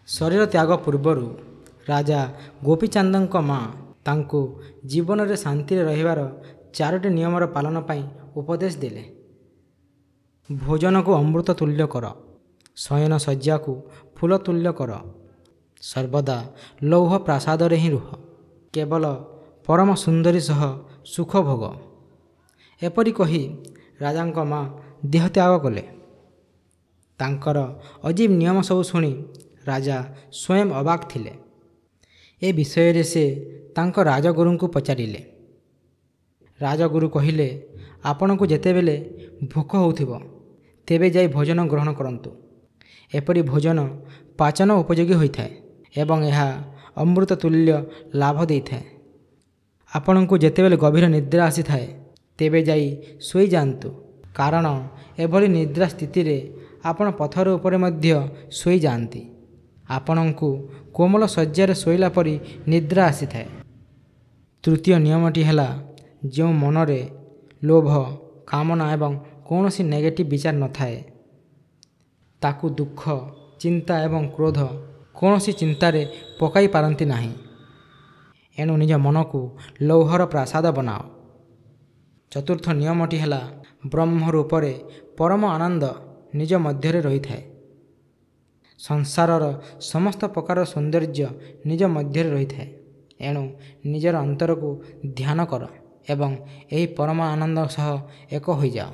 ଶରୀର ତ୍ୟାଗ ପୂର୍ବରୁ ରାଜା ଗୋପୀଚାନ୍ଦଙ୍କ ମା ତାଙ୍କୁ ଜୀବନରେ ଶାନ୍ତିରେ ରହିବାର 4ଟି ନିୟମର ପାଳନ ପାଇଁ ଉପଦେଶ ଦେଲେ। ଭୋଜନକୁ ଅମୃତ ତୁଲ୍ୟ କର, ଶୟନ ଶଯ୍ୟାକୁ ଫୁଲ ତୁଲ୍ୟ କର, ସର୍ବଦା ଲୌହ ପ୍ରାସାଦରେ ହିଁ ରୁହ, କେବଳ ପରମ ସୁନ୍ଦରୀ ସହ ସୁଖ ଭୋଗ। ଏପରି କହି ରାଜାଙ୍କ ମା ଦେହତ୍ୟାଗ କଲେ। ତାଙ୍କର ଅଜୀବ ନିୟମ ସବୁ ଶୁଣି ରାଜା ସ୍ୱୟଂ ଅବାକ୍ ଥିଲେ। ଏ ବିଷୟରେ ସେ ତାଙ୍କ ରାଜଗୁରୁଙ୍କୁ ପଚାରିଲେ। ରାଜଗୁରୁ କହିଲେ, ଆପଣଙ୍କୁ ଯେତେବେଳେ ଭୋକ ହେଉଥିବ ତେବେ ଯାଇ ଭୋଜନ ଗ୍ରହଣ କରନ୍ତୁ। ଏପରି ଭୋଜନ ପାଚନ ଉପଯୋଗୀ ହୋଇଥାଏ ଏବଂ ଏହା ଅମୃତ ତୁଲ୍ୟ ଲାଭ ଦେଇଥାଏ। ଆପଣଙ୍କୁ ଯେତେବେଳେ ଗଭୀର ନିଦ୍ରା ଆସିଥାଏ ତେବେ ଯାଇ ଶୋଇଯାଆନ୍ତୁ, କାରଣ ଏଭଳି ନିଦ୍ରା ସ୍ଥିତିରେ ଆପଣ ପଥର ଉପରେ ମଧ୍ୟ ଶୋଇଯାଆନ୍ତି। ଆପଣଙ୍କୁ କୋମଳ ଶଯ୍ୟାରେ ଶୋଇଲା ପରି ନିଦ୍ରା ଆସିଥାଏ। ତୃତୀୟ ନିୟମଟି ହେଲା, ଯେଉଁ ମନରେ ଲୋଭ, କାମନା ଏବଂ କୌଣସି ନେଗେଟିଭ୍ ବିଚାର ନଥାଏ, ତାକୁ ଦୁଃଖ, ଚିନ୍ତା ଏବଂ କ୍ରୋଧ କୌଣସି ଚିନ୍ତାରେ ପକାଇ ପାରନ୍ତି ନାହିଁ। ଏଣୁ ନିଜ ମନକୁ ଲୌହର ପ୍ରାସାଦ ବନାଅ। ଚତୁର୍ଥ ନିୟମଟି ହେଲା, ବ୍ରହ୍ମ ରୂପରେ ପରମ ଆନନ୍ଦ ନିଜ ମଧ୍ୟରେ ରହିଥାଏ। ସଂସାରର ସମସ୍ତ ପ୍ରକାର ସୌନ୍ଦର୍ଯ୍ୟ ନିଜ ମଧ୍ୟରେ ରହିଥାଏ। ଏଣୁ ନିଜର ଅନ୍ତରକୁ ଧ୍ୟାନ କର ଏବଂ ଏହି ପରମ ଆନନ୍ଦ ସହ ଏକ ହୋଇଯାଅ।